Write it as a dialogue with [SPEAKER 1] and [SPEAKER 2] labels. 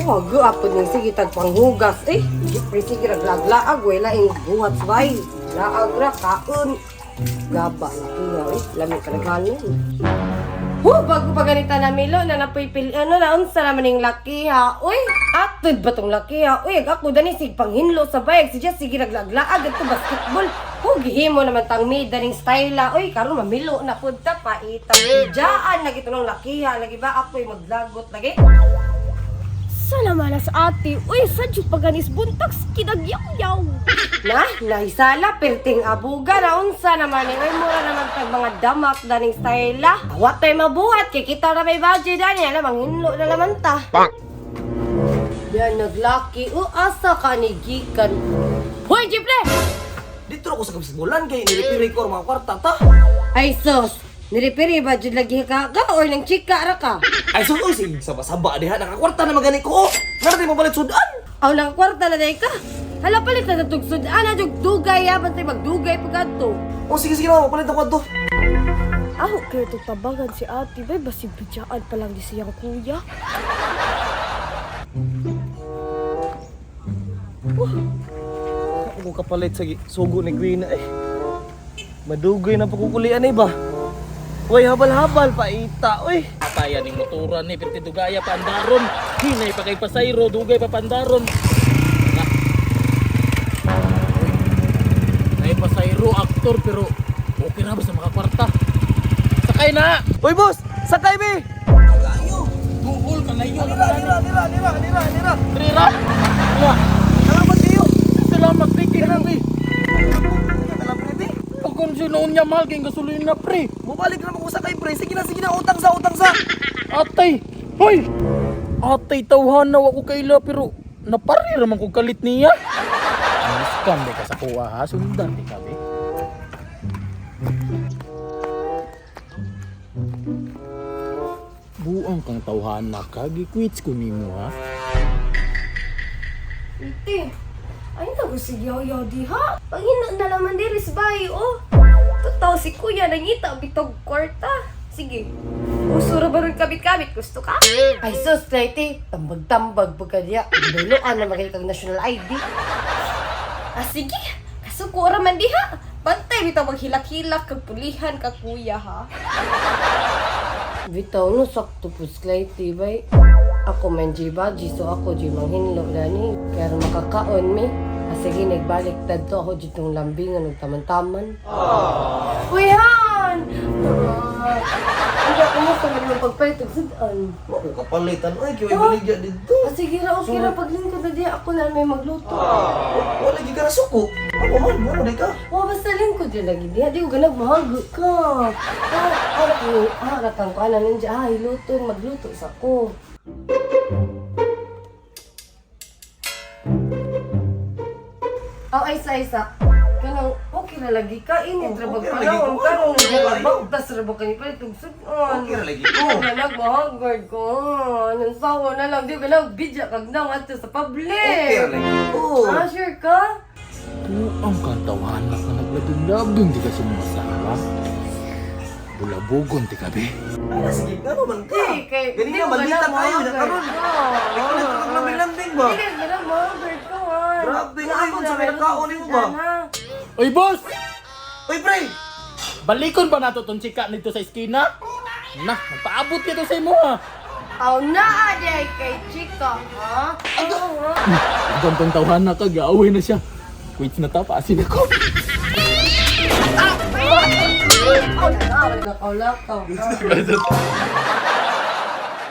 [SPEAKER 1] Oh, apod ning sige tag panghugas eh. Jeffrey sige raglaglaag way laing buhat bay. Laag ra kaon. Gaba laki nga eh. Lami ka naghanon. Hu, bago pa ganita na Milo, na napoy pil, ano na, unsa naman ning laki ha. Uy, atod ba tong laki ha? Uy, ag ako dani sig panghinlo sa bayag, si Jess sige naglaglaag adto basketball. Hu, gihimo naman tang mida ning style ha. Uy, karon mamilo na pud ta paita. Dijaan lagi tunong laki ha. Lagi ba ako'y maglagot lagi?
[SPEAKER 2] Sana man sa ate. Uy, sadyo paganis buntag kinagyaw-yaw.
[SPEAKER 1] Na, nahisala, perting abuga na unsa naman eh. Uy, mura naman tag mga damak daning style ha. Wa tay mabuhat kay kita ra may budget dani, alam manghinlo na laman ta. Yan, naglaki. O, asa ka ni Gikan. Hoy, Jiple!
[SPEAKER 3] Dito ako sa kabisbulan kay nilipiri ko ang mga kwarta ta.
[SPEAKER 1] Ay, sus! Niripiri ba jud lagi ka ka or nang chika ra ka?
[SPEAKER 3] Ay sus, oy, sige, saba-saba diha nakakwarta na magani ko. Meron mo balit sudan.
[SPEAKER 1] Aw, nakakwarta na day ka. Hala palit na tugsud. Ana jud dugay ya bantay magdugay pag adto.
[SPEAKER 3] O sige sige na, mapalit ako adto.
[SPEAKER 2] Aho kayo itong tabangan si ate. Bay, basig bidyaan pa lang di siyang kuya.
[SPEAKER 3] Ako kapalit sa sugo ni Gwina eh. Madugay na pakukulian eh ba? Uy, habal-habal paita, uy.
[SPEAKER 4] Patayan ning motoran ni perti dugaya pa andaron. Hinay pa kay pasayro, dugay pa pandaron. Na. Uy. Nay pasayro aktor pero okay ra ba sa makakwarta. Sakay na.
[SPEAKER 3] Uy, boss, sakay be.
[SPEAKER 4] Duol ka layo.
[SPEAKER 3] Nira, nira, nira, nira, nira, nira.
[SPEAKER 4] Trira. Na.
[SPEAKER 3] Salamat kayo.
[SPEAKER 4] Salamat pre kay nang pre.
[SPEAKER 3] Salamat pre.
[SPEAKER 4] Pagkon sinuon niya mahal kay gasolina pre.
[SPEAKER 3] Mubalik na mo sakay pre. Sige na, utang sa, utang sa.
[SPEAKER 4] Atay. Hoy. Atay tawhan na wa ko kaila pero napari ra man ko kalit niya. Ang scam di ka sa kuha ha, sundan di ka be. Buang kang tawhana ka, gikwits ko nimo ha.
[SPEAKER 2] Ate, ay nago si yaw-yaw diha. Pangina na laman diri sa bahay, oh. Totoo si kuya nangita bitog kwarta. Sige, usura ba rin kabit-kabit? Gusto ka?
[SPEAKER 1] Ay sus, Leti, tambag-tambag pag kanya. Duluan na magkita kag national ID.
[SPEAKER 2] Ah, sige. Kasuko ra man diha. Bantay bitaw maghilak-hilak kag pulihan ka kuya ha.
[SPEAKER 1] Bitaw no sakto po Leti bay. Ako man G baji, so ako G manghinlo dani. Kaya makakaon mi. Ah, sige, nagbalik tadto ako ditong lambingan ug taman-taman. Uy, Han! Ah, hindi ako mo sa mga pagpalit og sudan.
[SPEAKER 3] Wa ko kapalitan, uy, kay baligya dito.
[SPEAKER 1] Ah, sige ra, okay ra. Paglingkod na diya, ako na may magluto.
[SPEAKER 3] Wala gi ka na suko. Ako man, ano di ka?
[SPEAKER 1] Oh, basta lingkod yun lagi diya. Di ko ganag mahago ka. Ah, ah, ah, ratang ko, ano nandiyan. Ah, iluto, magluto sa ko. Oh, ay, isa, isa. Kanang, okay na lagi ka. Init ra bag
[SPEAKER 3] Okay ra lagi
[SPEAKER 1] panahon.
[SPEAKER 3] ko.
[SPEAKER 1] Karon,
[SPEAKER 3] Okay ra lagi.
[SPEAKER 1] bagtas ra ba kayo palit og sudan.
[SPEAKER 3] Okay ra lagi ko.
[SPEAKER 1] Ganag mahagard ko. Anong sawa na lang. Di ko ganag bidya kag nang adto sa public.
[SPEAKER 3] Okay ra lagi ko.
[SPEAKER 1] Ah, sure ka?
[SPEAKER 4] Buang kang tawhana ka nagladong-labdong di ka sumasawa. Bulabugon di ka be.
[SPEAKER 3] Ay, sige, ngano man ka?
[SPEAKER 1] Di, kay...
[SPEAKER 3] Ganina,
[SPEAKER 1] di ko
[SPEAKER 3] malita
[SPEAKER 1] ganang
[SPEAKER 3] kayo na
[SPEAKER 1] mahagard
[SPEAKER 3] karon.
[SPEAKER 1] ka.
[SPEAKER 3] Ikaw na kag lambing-lambing ba?
[SPEAKER 1] Di ka ganang mahagard ka, han.
[SPEAKER 3] Grabe,
[SPEAKER 1] Na
[SPEAKER 3] ay,
[SPEAKER 1] ako
[SPEAKER 3] kung
[SPEAKER 1] na
[SPEAKER 3] sa
[SPEAKER 1] may
[SPEAKER 3] nakaon nimo ba?
[SPEAKER 1] luto, ha?
[SPEAKER 4] Oy boss!
[SPEAKER 3] Uy, pre!
[SPEAKER 4] Balikon ba nato tong chika nito sa iskina? Na, magpaabot nito sa imo ha.
[SPEAKER 1] Aw, naa di kay Chika, ha? Oo, ha?
[SPEAKER 4] Gantong tawhana ka, gaaway na siya. Wait na ta, paasin ako.
[SPEAKER 1] Aw, naa, nakaulakaw ka.